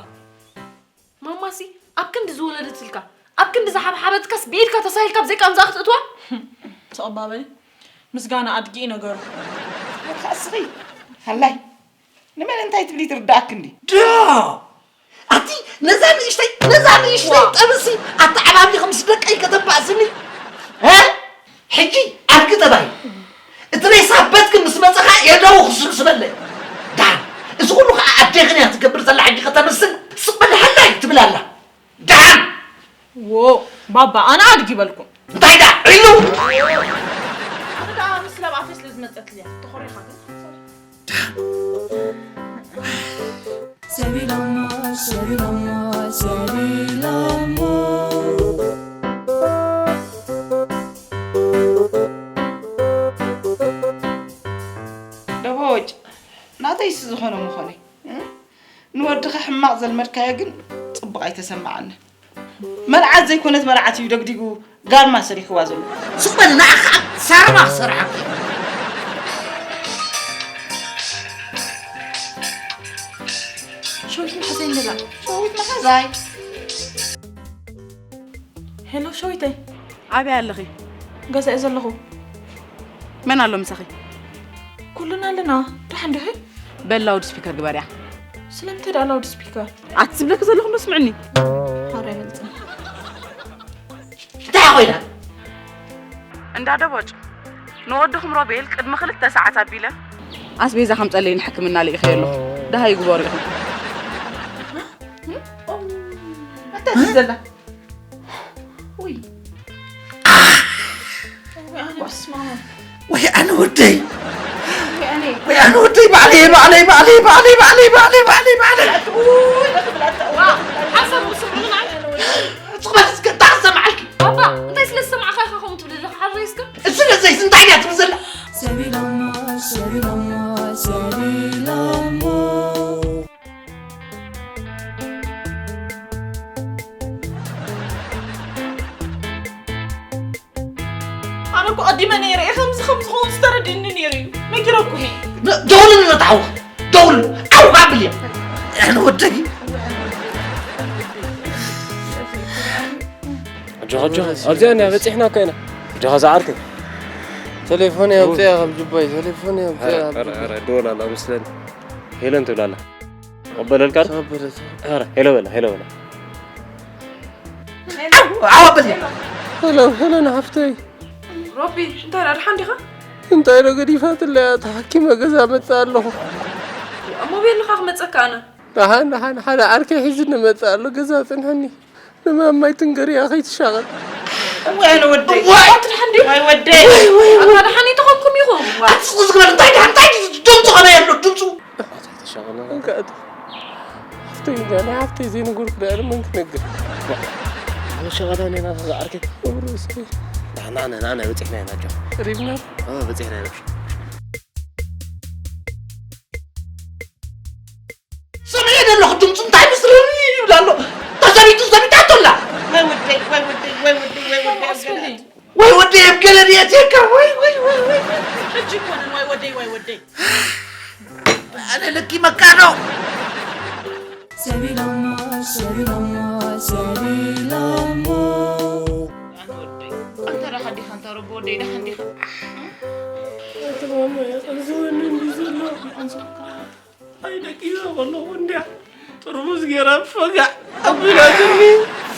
ማማሲ ኣብ ክንዲ ዝወለደትልካ፣ ኣብ ክንዲ ዝሓብሓበትካስ ብኢድካ ተሳሂልካ ብዘይ ቃንዛኣ ክትእትዋ? ተቐባበሊ። ምስጋና ኣድጊ እዩ ነገሩ። ወርካ እስኺ፣ ሃላይ፣ ንመን እንታይ ትብሊ ትርዳእክ እንዲ? ዶ! ኣቲ ነዛ ንእሽተይ፣ ነዛ ንእሽተይ ዋ! ጠብሲ ኣተዓባቢኺ ምስ ደቀይ ከተባእስኒ? እ? ሕጂ ኣድጊ ተባሂ። እቲ ሬሳ በትኪ ምስ መጸኻ የደው ክስብስበለይ። ደሓን፣ እዚ ኩሉ ኸዓ ኣዴኽን እያ ትገብር ዘላ ሕጂ ከተምስል ስቕ በሊ ሃላይ ትብል ኣላ። ደሓን! ዎ፣ ባባ፣ ኣነ ኣድጊ በልኩ። እንታይ ደኣ? ዒሉ! ኣነ ደኣ ምስ ለብኣተይ ስለ ዝመጸትልያ፣ ተኾሪኻ ግን ሓንሳብ። ሰቢሎሞ፣ ሰቢሎሞ፣ ሰቢሎሞ። ደቦጭ፣ ናተይስ ዝኾነ ምኾነይ፣ እ? ንወድኺ ሕማቕ ዘልመድካዮ ግን ጽቡቕ ኣይተሰምዓኒ። መርዓት ዘይኮነት መርዓት እዩ ደግዲጉ ጋልማ ሰሪሕዋ ዘሎ። ስቕ በል፣ ንዓ ኸዓ ሳርማ ክሰርሓ። ሸዊት መሓዛይ እንደላ። ሸዊት መሓዛይ። ሄሎ ሸዊተይ። ኣበይ ኣለኺ? ገዛ እየ ዘለኹ። መን ኣሎ ምሳኺ? ኩልና ኣለና። ደሓን ዲኺ? በል ላውድ ስፒከር ግበርያ። ስለምንታይ ደኣ ላውድ ስፒከር? ኣቲ ዝብለኪ ዘለኹ እንዶ ስምዕኒ። ሓራይ መልጽ። እንታይ ኮይና? እንዳ ደቦጭ፣ ንወድኹም ሮቤል ቅድሚ ክልተ ሰዓት ኣቢለ ኣስቤዛ ከምጸለይ ንሕክምና ልኢኸዮ ኣለኹ። ደሃይ ግበሩ ኢኹም። እንታይ ትብል ዘላ? ውይ። ወይ ኣነ ወደይ። ወይ ኣነ ወደይ፣ ባዕለይ፣ ባዕለይ፣ ባዕለይ። ውይ፣ ነኽብላታ፣ ዋ፣ ሓሳብ ውስን ምናምን። ጽባሕ እስከ እንታይ ክሰምዓልኪ? ባባ፣ እንታይ ስለ ዝሰማዕካ ኢኻ ከምኡ ትብል ዘለኻ? ሓረይ እስከ። እዚ ነዘይ እንታይ እያ ትብል ዘላ? ሰቢሎሞ፣ ሰቢሎሞ፣ ሰቢሎሞ። ኣነ እኮ ቀዲመ ነይረ እየ ከምዚ ከም ዝኸውን ዝተረድእኒ ነይሩ እዩ። ነጊረኩም እየ። ደ-፣ ደውልሉ ነታ ሓውኻ። ደውልሉ። ዓው ኣብል እያ። ኣነ ወደይ። ኣጆኻ፣ ኣጆኻ። ኣብዚኣ እኒኣ፣ በጺሕና እኮ ኢና። ኣጆኻ ዝዓርከይ። ቴሌፎን እየ ኣውፅኣ ካብ ጁባይ፣ ቴሌፎን እየ ኣውፅኣ ኧረ፣ ካብ ኧረ፣ ጁባይ። ኧረ፣ ደወል ኣላ መስለኒ። ሄለን ትብል ኣላ። ተቐበለልካ ዶ? ተቐበለት። ኧረ፣ ሄሎ በላ፣ ሄሎ በላ። ዓው፣ ዓው ኣብል። ሄሎ፣ ሄሎ፣ ንሓፍተይ። ሮቢ፣ እንታይ ደኣ፣ ደሓን ዲኻ? እንታይ ዶ ገዲፋትለይ እያ? ተሓኪመ ገዛ መጽእ ኣለኹ። እሞ ቤልኻ ክመጸካ ኣነ። ደሓን፣ ደሓን፣ ሓደ ዓርከይ ሒዙኒ መጽእ ኣሎ። ገዛ ጽንሐኒ። ንማማይ ትንገርያ ከይትሻቐል። እዋይ፣ ኣነ ወደይ። እዋይ፣ ኣንቲ ደሓን ድዩ? ወይ ወደይ። ወይ፣ ወይ፣ ኣታ ወይ። ደሓን ይተኸኩም ኢኹም። ዋ። ኣቲ ስቕ ዝግበር እንታይ ደሓን፣ እንታይ ድምፁ ከመይ ኣሎ ድምፁ? ኣታ ተሻቐለ። እንካ ኣቲ። ሓፍተይ፣ ናይ ሓፍተይ ዘይነገርኩ ደኣ መን ክነግር? ኣብ ሸቐጣ ኔና ዝዓርከት። ቁብሩ እስኪ። ንሕና ንሕና ናይ በፂሕና ኢና ጆ። ሪብና። ኦ በፂሕና ኢና። ሰሚዐ ዘለኹ ድምፁ እንታይ ምስርር ይብል ኣሎ። ተዘቢጡ ዘቢጣቶ ኣላ። ወይ ወደይ ወይ ወደይ ወይ ወደይ ወይ ወደይ ኣስፍሊ። ወይ ወደይ ኣብ ገለ ድየትየካ ወይ ወይ ወይ ወይ። ሕጂ ይኮንን ወይ ወደይ ወይ ወደይ። ኣነ ልኪ መካኖ። ሰቢሎሞ ሰቢሎሞ ሰቢሎሞ። ኣንተ ወደይ ኣንተ ደሓን ዲኻ? ኣንተ ረቢ ወደይ ደሓን ዲኻ? ኣንተ ማማ የቐንዝወኒ እንዲ ዘሎ። ኣይደቂሰ ከለኹ እንድያ ጥርሙዝ ገይራ ፈጋዕ ኣቢላትኒ።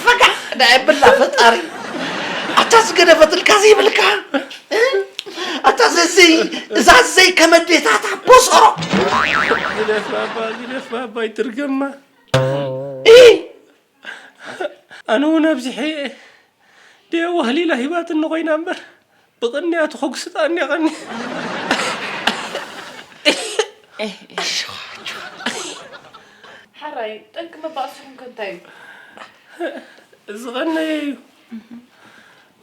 ፈጋዕ ናይ ብላ ፈጣሪ። ኣታ ዝገደፈትልካ ዘይብልካ። ኣታ ዘዘይ እዛ ዘይ ከመዴታታ ቦሶሮ። ግደፍ ባባ ግደፍ ባባ ይትርገማ። እ ኣነ እውን ኣብዚሐ ድያ ዋህሊላ ሂባትኒ ኮይና እምበር ብቕንያቱ ከጉስጣኒ ቀኒ። ሓራይ ጠንቂ መባእስኹም ከ እንታይ እዩ? እዚ ቐነየ እዩ።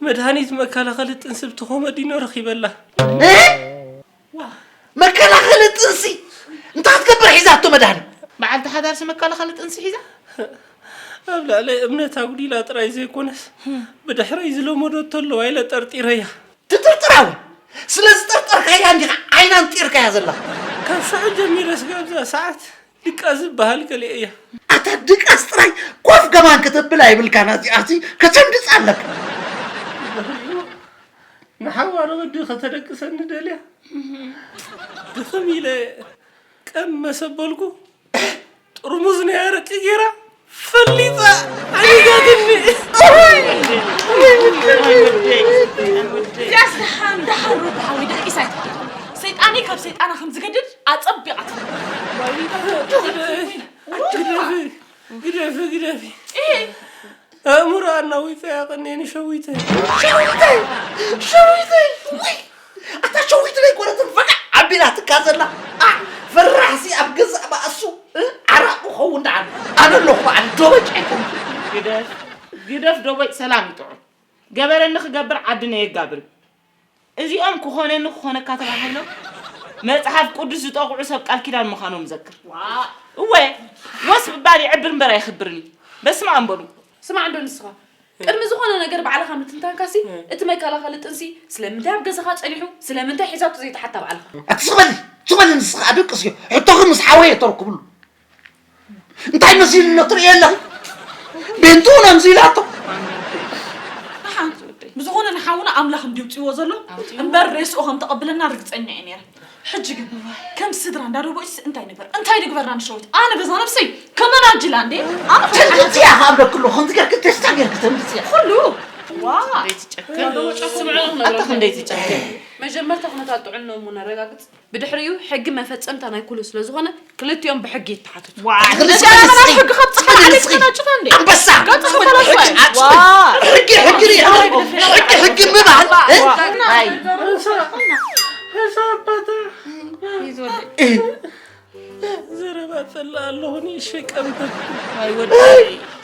መድሃኒት መከላኸሊ ጥንሲ ብቲ ኮመዲኖ ረኺበላ። ዋ መከላኸሊ ጥንሲ እንታይ ክትገብር ሒዛቶ መድሃኒት? በዓልቲ ሓዳርሲ መከላኸሊ ጥንሲ ሒዛ? ኣብ ልዕለይ እምነት ኣጉዲላ ጥራይ ዘይኮነስ ብድሕረይ ዝለመደቶ ኣለዋ ኢለ ጠርጢረያ። ትጥርጥራ እውን ስለ ዝጠርጠርካያ እንዲኻ ዓይና ኣንጢርካያ ዘለኻ። ካብ ሽዑ ጀሚረ ስጋብ እዛ ሰዓት ድቃስ ዝበሃል ገሊአ እያ። ኣታ ድቃስ ጥራይ ኮፍ ገማን ከተብል ኣይብልካን፣ ኣዚኣሲ ከተንድጻ ኣለካ። ንሓዋሩ ወዲ ከተደቅሰኒ ደልያ ድኽም ኢለ ቀም መሰበልኩ። ጥርሙዝ ናይ ኣረቂ ጌራ ፈሊጣ ኣሊጋትኒ። እዚኣስ ደሓን ደሓን ሮቢ ሓወይ ደቂሳ ኣይትፈልጥ። ሰይጣነይ ካብ ሰይጣና ከም ዝገድድ ኣጸቢቓ ትፈልጥ። ግደፊ ግደፊ ግደፊ። ኣእምሮ ኣናዊፀ ያቐኔኒ ሸዊተ። ሸዊተ ሸዊተ ውይ ኣታ ሸዊት ዘይኮነትን ፈቃዕ ኣቢላትካ ዘላ ኣ ፈራሕሲ ኣብ ገዛእ ባእሱ ዓራቕ ክኸውን ደኣ ኣነ ኣለኹ በዓል ዶበጭ ኣይኮንኩ። ግደፍ ግደፍ ዶበጭ ሰላም ይጥዑም። ገበረኒ ክገብር ዓድነ የጋብር። እዚኦም ክኾነኒ ክኾነካ ተባሂሎም መፅሓፍ ቅዱስ ዝጠቕዑ ሰብ ቃል ኪዳን ምዃኖም ዘክር። እወ ወስ ምባል ይዕብር እምበር ኣይኽብርን እዩ። በስመኣም በሉ። ስማዕ እንዶ ንስኻ ቅድሚ ዝኾነ ነገር ባዕልኻ ምትንታንካሲ እቲ መከላኸሊ ጥንሲ ስለምንታይ ኣብ ገዛኻ ፀኒሑ ስለምንታይ ሒዛቶ ዘይትሓታ ባዕልኻ። ኣቲ ስቕ በሊ ስቕ በሊ ንስኻ ኣደቅስዮ ሕቶኺ ምስ ሓወየ ተርክብሉ። እንታይ መሲሉ ኣሎ ትርእዮ ኣለኺ? ቤንቱ እውን ኣምዚ ኢላቶ። ብዝኾነ ንሓውና ኣምላኽ እንድዩ ኣውፂዎ ዘሎ እምበር ሬስኡ ከም ተቐብለና ርግፀኛ እየ ነይረ። ሕጂ ግን ከም ስድራ እንዳ ዶቦይስ እንታይ ንግበር እንታይ ንግበርና ንሸዊት ኣነ በዛ ነብሰይ ከመናጅላ እንዴ ኣነ ተምፅፅያ ካብ ደክሎ ከምዚ ገርክ ቴስታ ገርክ ተምፅፅያ ኩሉ ዋ ስምዑ ክነግረኩም መጀመርታ ኩነታት ጥዕንኦም ነረጋግፅ ብድሕሪኡ ሕጊ መፈፀምታ ናይ ኩሉ ስለዝኾነ ክልቲኦም ብሕጊ ይተሓተቱ። ኣንበሳ ሕጊ ሕጊ ሕጊ ሕጊ ምባል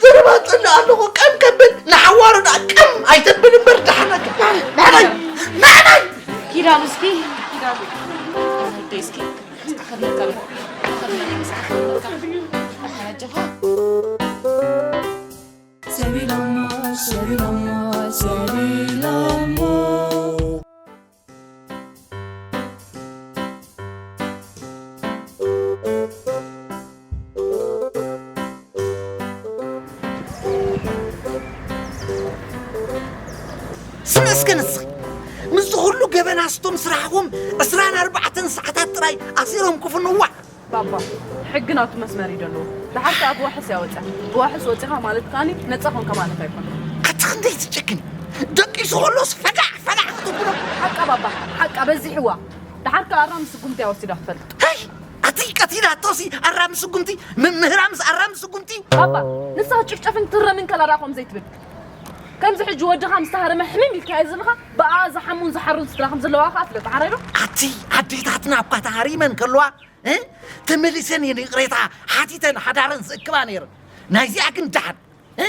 ዘረባ ጸልእ ኣለኹ ቀም ከብል ንሓዋሩ ደኣ ቀም ኣይተብል እምበር ደሓና ናዕናይ ናዕናይ ኪዳኑ እስኪ ኪዳኑ እስኪ ሰቢሎሞ ሰቢሎሞ ሰቢሎሞ ስምዒ እስከ ንስኺ ምስዚ ኩሉ ገበና ስቶም ስራሕኹም ዕስራን ኣርባዕተን ሰዓታት ጥራይ ኣሲሮም ክፍንዋ ባባ ሕጊ ናቱ መስመር እዩ ደለዎ። ደሓር ከኣ ብዋሕስ እያ ወጽያ። ብዋሕስ ወጺኻ ማለት ከኣኒ ነጻ ኾንካ ማለት ኣይኮነን። ኣቲ ክንደይ ትጨክኒ ደቂሱ ከሎስ ፈጋዕ ፈጋዕ ክትብሎ። ሓቃ ባባ ሓቃ በዚሕዋ። ደሓር ከኣ ኣራሚ ስጉምቲ እያ ወሲዳ ክትፈልጥ። ሄይ ኣቲ ቀቲላቶሲ ኣራሚ ስጉምቲ ምምህራ ምስ ኣራሚ ስጉምቲ። ባባ ንስኻ ጭፍጨፍን ትረምን ከላ ደኣ ከምኡ ዘይትብል። ከምዚ ሕጂ ወድኻ ምስ ተሃረመ ሕምም ኢልካዮ ዘለኻ ብኣ ዝሓሙን ዝሓሩን ስድራ ከም ዘለዋ ከኣ ፍለጥ። ደሓራይ ዶ? ኣቲ ኣዴታትና እኳ ተሃሪመን ከለዋ ተመሊሰን እየን ይቕሬታ ሓቲተን ሓዳረን ዝእክባ ነይረን። ናይዚኣ ግን ደሓን። እ?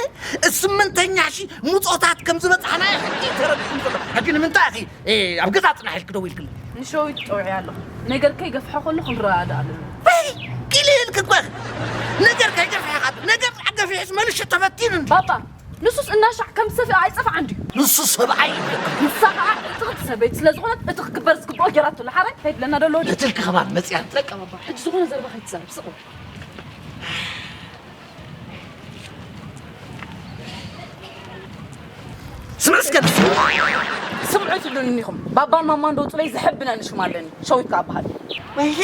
ስምንተኛ ሺ ምጾታት ከም ዝበጽሓና ሕጂ ተረዲእኩም ዘሎ። ሕጂ ንምንታይ ኢኺ፣ እ፣ ኣብ ገዛ ጽናሕ ኢልክ ደው ኢልክኒ? ንሸዊት ጸውዒ ኣለኹ። ነገር ከይገፍሐ ከሎ ክንረዳዳእ ኣለና። ወይ፣ ቂል ኢልክ እኮ ኢኺ። ነገር ከይገፍሐ ካብ፣ ነገር ገፊሕስ መልሹ ተበቲኑን። ባባ፣ ንሱስ እናሻዕ ከም ሰፍኢ ኣይጸፍዓን ድዩ? ንሱ ሰብኣይ እዩ። ንሳ ኸዓ ዕጥቕቲ ሰበይቲ ስለ ዝኾነት እቲ ክግበር ዝግብኦ ጌራቶ ኣላ። ሓራይ ከይድለና ደሎ ወዲ። እትልክ ኸባን መጽያ። በቃ ባባ፣ ሕጂ ዝኾነ ዘረባ ከይትዛረብ ስቕ በል። ስምዕ እስከ ንሱ። ስምዑ ትብሉኒ ኢኹም። ባባን ማማን ዶ ውጹለይ ዘሕብነኒ ሽም ኣለኒ። ሸዊት ከኣ በሃል። ወይሄ!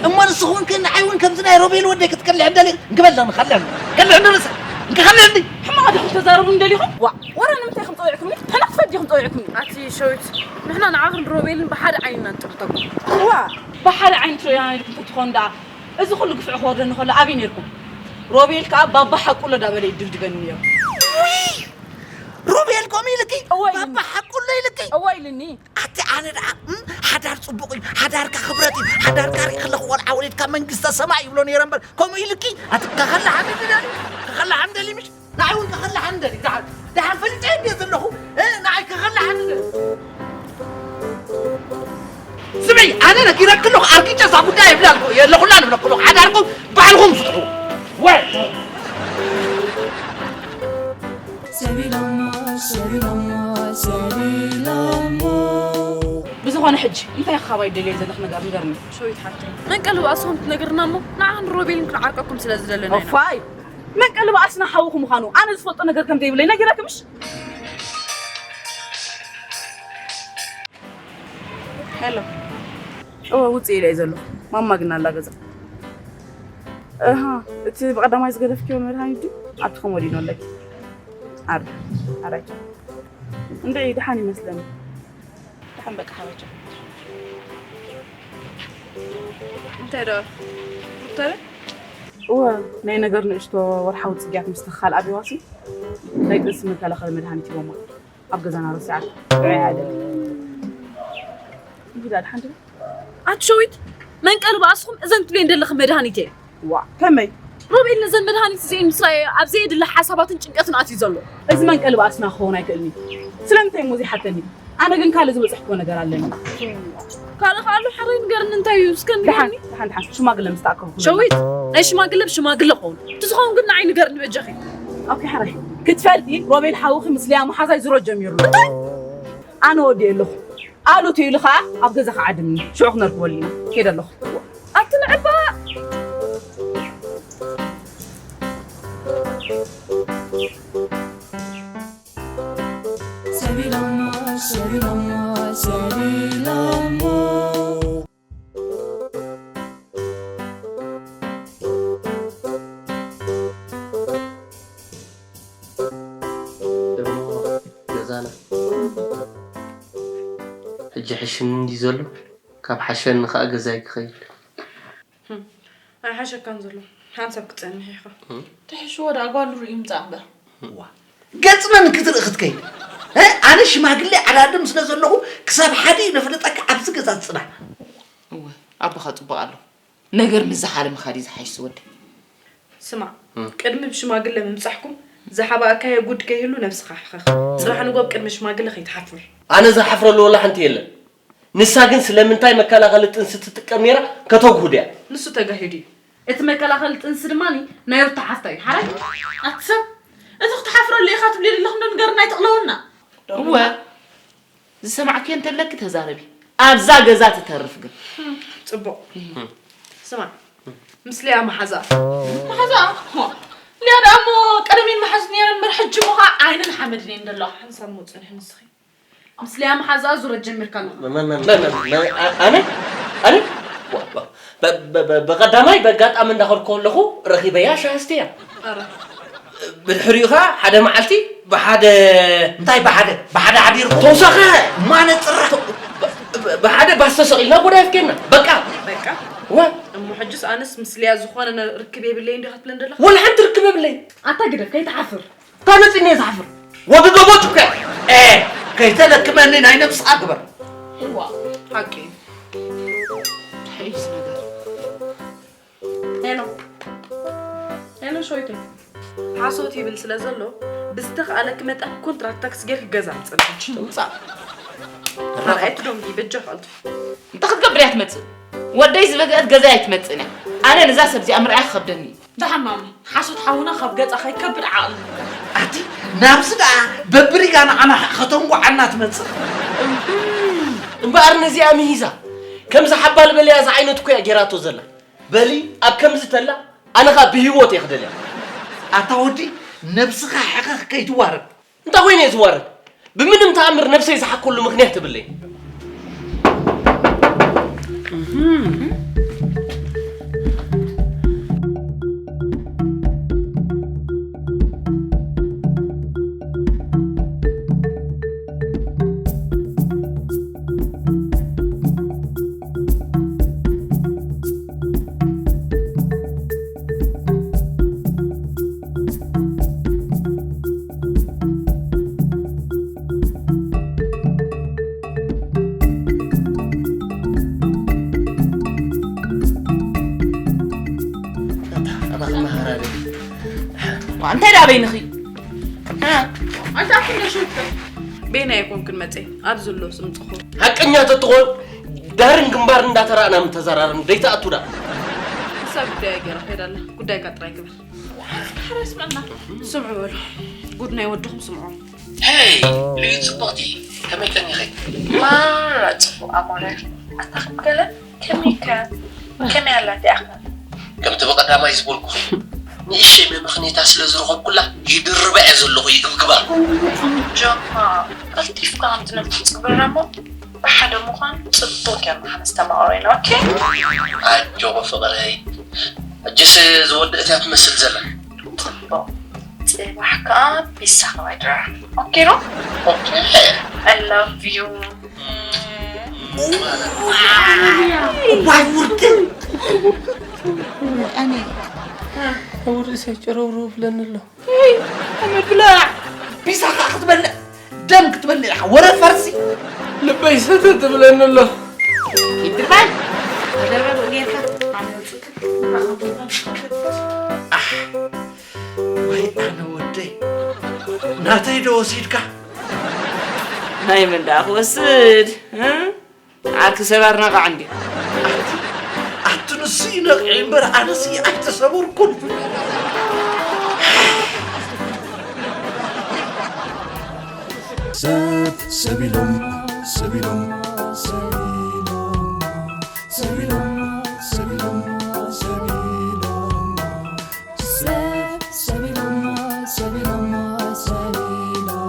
እሞ ንስኹም ከ ንዓይ እውን ከምዚ ናይ ሮቤል ወደይ ክትቀልዕ እንደሊ እንክበል ዶ ንኸልዕ? ከልዕ እንዶ ንስ-፣ እንክኸልዕ እንዲ? ሕማቕ ዲኹም ተዛረቡ እንደሊኹም? ዋ፣ ወረ ንምንታይ ኢኹም ጸዊዕኩምኒ? ሕና ክትፈዲ ኢኹም ጸዊዕኩምኒ። ኣቲ ሸዊት፣ ንሕና ንዓኽን ሮቤልን ብሓደ ዓይኒ ኢና ንጥምተኩም። ዋ፣ ብሓደ ዓይኒ ትርእዩና ኢልኩም ተትኾኑ ደኣ፣ እዚ ኩሉ ግፍዒ ክወርደኒ ከሎ ኣበይ ኔርኩም? ሮቤል ከኣ ባባ ሓቁ ኣሎ ዳበለ ይድብድበኒ ነይሩ። ውይ! ሮቤል ከምኡ ኢልኪ? እወ ኢልኒ። ባባ ሓቁ ኣሎ ኢልኪ? እወ ኢልኒ። ኣቲ ኣነ ደኣ፣ እም፣ ሓዳር ጽቡቕ እዩ፣ ሓዳርካ ክብረት እዩ፣ ሓዳርካ ርኢ ከለኹ ቆልዓ ወሊድካ መንግስተ ሰማይ ይብሎ ነይረ እምበር፣ ከምኡ ኢልኪ? ኣቲ ከኸላሓኒ ደሊ፣ ከኸላሓኒ ደሊ ምሽ? ንዓይ እውን ከኸላሓኒ ደሊ፣ ደሓን፣ ደሓን ፈሊጠ እንድየ ዘለኹ፣ እ፣ ንዓይ ከኸላሓኒ ደሊ። ስምዒ፣ ኣነ ነጊረኪ ኣለኹ፣ ኣርኪጨ እዛ ጉዳይ የብላ ኣለኹ፣ የለኹላን እብለኩ ኣለኹ፣ ሓዳርኩም ባዕልኹም ፍትሑ። ወይ! ሰቢሎሞ፣ ሰቢሎሞ፣ ሰቢሎሞ። ብዝኾነ ሕጂ እንታይ ኢኻ ካባይ ደልዮ ዘለኽ ነገር ንገርኒ። ሸዊት ሓፍተይ፣ መንቀሊ ባእስኹም ትነግርና እሞ ንዓኽን ሮቤልን ክንዓርቀኩም ስለ ዝደለና ኢና። ኦፋይ! መንቀሊ ባእስና ሓውኹም ምዃኑ ኣነ ዝፈልጦ ነገር ከም ዘይብለይ ነጊረኪ ምሽ? ሄሎ። እወ፣ ውፅእ ኢለ እየ ዘለኹ። ማማ ግን ኣላ ገዛ። እሃ፣ እቲ ብቐዳማይ ዝገደፍክዮ መድሃኒት ድዩ? ኣብቲ ኮሞዲኖ ኣለኪ። ኣረ፣ ኣራይ። እንድዒ፣ ደሓን ይመስለኒ። ደሓን በቃ፣ ሓበቻ። እንታይ ደኣ? ዶክተር? እወ፣ ናይ ነገር ንእሽቶ ወርሓዊ ጽግያት ምስትኽኻል ኣቢዋሲ ናይ ጥንሲ መከላኸሊ መድሃኒት ሂቦማ። ኣብ ገዛና ረሲዓ ጥዑይ ኣይደልን። እንዲዳ ድሓን ድዩ? ኣቲ ሸዊት፣ መንቀሊ ባእስኹም እዘን ትብሌን ዘለኺ መድሃኒት እየ። ዋ፣ ከመይ? ሮቤል ነዘን መድሃኒት እዚኤን ምስ ረኣየ ኣብ ዘየድሊ ሓሳባትን ጭንቀትን ኣትዩ ዘሎ። እዚ መንቀሊ ባእስና ክኸውን ኣይክእልን እዩ። ስለምንታይ እሞ ዘይሓተኒ? ኣነ ግን ካልእ ዝበጽሕክዎ ነገር ኣለኒ። ካልእ ከ ኣሎ? ሓራይ ንገርኒ፣ እንታይ እዩ? እስከ ንገርኒ። ደሓን፣ ደሓን፣ ደሓን። ሽማግለ ምስ ተኣከብኩ ሸዊት፣ ናይ ሽማግለ ብሽማግለ ክኸውን። እቲ ዝኸውን ግን ንዓይ ንገርኒ በጃኺ። ኦኬ፣ ሓራይ። ክትፈልጢ፣ ሮቤል ሓውኺ ምስ ሊያ መሓዛይ ዙረት ጀሚሩ ኣሎ። እንታይ? ኣነ ወዲኤ ኣለኹ። ኣሉት ኢሉ ኸዓ ኣብ ገዛ ክዓድምኒ። ሽዑ ክነርክበሉ ኢና። ከይደ ኣለኹ። ኣቲ ንዕባ! ሰቢሎሞ፣ ሰቢሎሞ፣ ሰቢሎሞ። ደሞ ገዛና ሕጂ ሕሽኒ እንዲ ዘሎ፣ ካብ ሓሸኒ ኸኣ ገዛይ ክኸይድ። ህም፣ ኣይሓሸካን ዘሎ። ሓንሳብ ክትጸንሕ ኢኻ። ህም። ትሕሽዎ ደኣ ጓል ርእዩ ይምጻእ እምበር። ዋ፣ ገጽ መን ክትርኢ ክትከይድ? እ? ኣነ ሽማግለ ዓዳድም ስለ ዘለኹ ክሳብ ሓደ ነፍልጠካ ኣብዚ ገዛ ትጽናሕ። እወ፣ ኣቦኻ ጽቡቕ ኣሎ። ነገር ምስ ዝሓለምኻ ድዩ ዝሓይሽ ዝወደይ? ስማዕ፣ እም። ቅድሚ ብሽማግለ ምምጻሕኩም ዝሓባእካዮ ጉድ ከይህሉ ነብስኻ ሕኸኽ። ጽባሕ ንጎ ኣብ ቅድሚ ሽማግለ ከይትሓፍር። ኣነ ዝሓፍረሉ ወላ ሓንቲ የለን። ንሳ ግን ስለምንታይ መከላኸሊ ጥንሲ ትጥቀም ነይራ ከተጉህዶ እያ። ንሱ ተጋሂዱ እዩ። እቲ መከላኸሊ ጥንሲ ድማ ናይ ሩታ ሓፍታ እዩ። ሓራይ? ኣቲ ሰብ፣ እቲ ክትሓፍረሉ ኢኻ ትብሊ ዘለኹ እንዶ ንገርና ኣይትቕለወና። እወ። ዝሰማዕክዮ እንተለኪ ተዛረቢ። ኣብዛ ገዛ ትተርፍ ግን። እም፣ ጽቡቕ። እም። ስማዕ፣ ምስ ሊያ መሓዛ። መሓዛ? ሊያ ደኣ እሞ ቀደም እየን መሓዙት ነይረን እምበር፣ ሕጂ እሞ ኸዓ ዓይነን ሓመድን እየን ዘለዋ። ሓንሳብ እሞ ጽንሒ ንስኺ። ምስ ሊያ መሓዛ ዙረት ጀሚርካ ኣለኻ። መ-፣ መ-፣ መ-፣ መ-፣ መ-፣ መ-፣ ኣ-፣ ኣነ? ኣነ? ዋ፣ ዋ። በ-፣ በ-፣ በ-፣ በቐዳማይ በጋጣሚ እንዳኸድኩ ከለኹ ረኺበያ ሻሂ ኣስትያ። ኣረ። ብድሕሪኡ ኸዓ ሓደ መዓልቲ ብሓደ እንታይ ብሓደ? ብሓደ ዓዲርኩ? ተውሳኸ! ማነ ጽራ! ብ-፣ ብ-፣ ብሓደ ባስ ተሰቒልና ጎዳይፍ ኬድና። በቃ! በቃ? ወ-፣ እሞ ሕጅስ ኣነስ ምስ ሊያ ዝኾነ ነ-፣ ርክብ የብለይን ዲኻ ትብለን ዘለኻ? ወላ ሓንቲ ርክብ የብለይን። ኣታ ግደፍ፣ ከይትሓፍር። እንታይ መጺእኒ እየ ዝሓፍር? ወዲ ደቦጭ እኮ እየ። ኤ፣ ከይተለክመኒ ናይ ነብስኻ ግበር። እዋ፣ ሓቂ እዩ። እንታይ እዩ እዚ ነገር? ሄሎ። ሄሎ፣ ሸዊተይ። ሓሶት ይብል ስለ ዘሎ ብዝተኽኣለኪ መጠን ኮንትራት ታክስ ጌርኪ ገዛ ምጽእ። ትምጻእ። ካልኣይቲ ዶንጊ በጃ ክኣልቱ። እንታይ ክትገብር እያ ትመጽእ? ወደይ ዝበግአት ገዛይ ኣይትመጽእን እያ። ኣነ ነዛ ሰብ እዚኣ ምርኣያ ክኸብደኒ እዩ። ደሓን ማሚ፣ ሓሶት ሓውና ካብ ገጻ ከይከብድ ዓቕሊ። ኣቲ ናብዚ ደኣ በብሪጋ ንዓና ከተንጉዓና ትመጽእ። እምበኣር ነዚኣ ምሂዛ ከምዚ ሓባል በልያ ዝዓይነት እኮ እያ ጌራቶ ዘላ። በሊ ኣብ ከምዚ ተላ ኣነ ኸኣ ብህይወት እየ ክደልያ። ኣታ ወዲ ነብስኻ ሕኸኽ ከይትዋረድ። እንታይ ኾይነ እየ ዝዋረድ? ብምንም ተኣምር ነብሰይ ዝሓከሉ ምኽንያት የብለይን። እንታይ ደኣ በይንኺ? ኣንታ ኣክለ ሽወከ ቤናይ ኮንክን መጸ ኣብ ዘሎ ስምጽኹ። ሓቀኛ ተትኾን ዳርን ግንባር እንዳተራእና ምተዘራረም ደይተኣቱ ዳ። ክሳብ ጉዳይ ገራ ሄዳላ ጉዳይካ ጥራይ ግበር። ሓረስ መና ስምዑ በሉ ጉድ ናይ ወድኹም ስምዑ። ሄይ ልዩ ጽቡቕቲ ከመይ ቀኒኺ? ማራ ጽቡቕ ኣሞረ ኣታ ከም ገለ ከመይ ከ ከመይ ኣላ እቲኣ ከ? ከምቲ ብቐዳማይ ዝበልኩኺ ንእሸይ መመኽነይታ ስለ ዝረኸብኩላ ይድርባ እየ ዘለኹ ይግብግባ። ጆካ ቀልጢፍካ ከምቲ ነቲ ትጽብረና እሞ ብሓደ ምዃን ጽቡቕ ጌርና ከነስተማቕሮ ኢና ኦኬ። ኣጆኺ ፍቕረይ ሕጅስ ዝወደእት እያ ትመስል ዘላ። ጽቡቕ ጽባሕ ከኣ ቢሳ ከማይ ድራር ኦኬ ዶ? ኦኬ። I love you። እዋይ ውርደት። ኣነ ኣብ ርእሰይ ጭረውረው ብለኒ ኣሎ። ኣመድ ብላዕ። ቢሳ ከዓ ክትበልዕ ደም ክትበልዕ ኢኻ ወረ ፈርሲ። ልበይ ሰተት ትብለኒ ኣሎ። ይትባል መደርበብ ጌርካ ወይ ኣነ ወደይ ናተይ ዶ ወሲድካ? ናይ መን ደኣ ክወስድ? ዓርኪ ሰብ ኣርናቓዕ እንድዩ። ኣቲ ንሱ እዩ ነቒዑ እምበር ኣነስ ኣይተሰበርኩን። ሰብ ሰብ ኢሎም ሰብ ኢሎም ሰብ ኢሎም ሰብ ኢሎም ሰብ ኢሎም ሰብ ኢሎም ሰብ ኢሎም ሰብ ኢሎም ሰብ ኢሎም ሰብ ኢሎም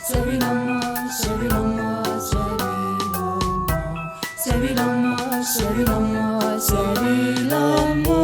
ሰብ ኢሎም ሰብ ኢሎም ሰብ ኢሎም ሰብ ኢሎም ሰብ ኢሎም ሰብ ኢሎም ሰብ ኢሎም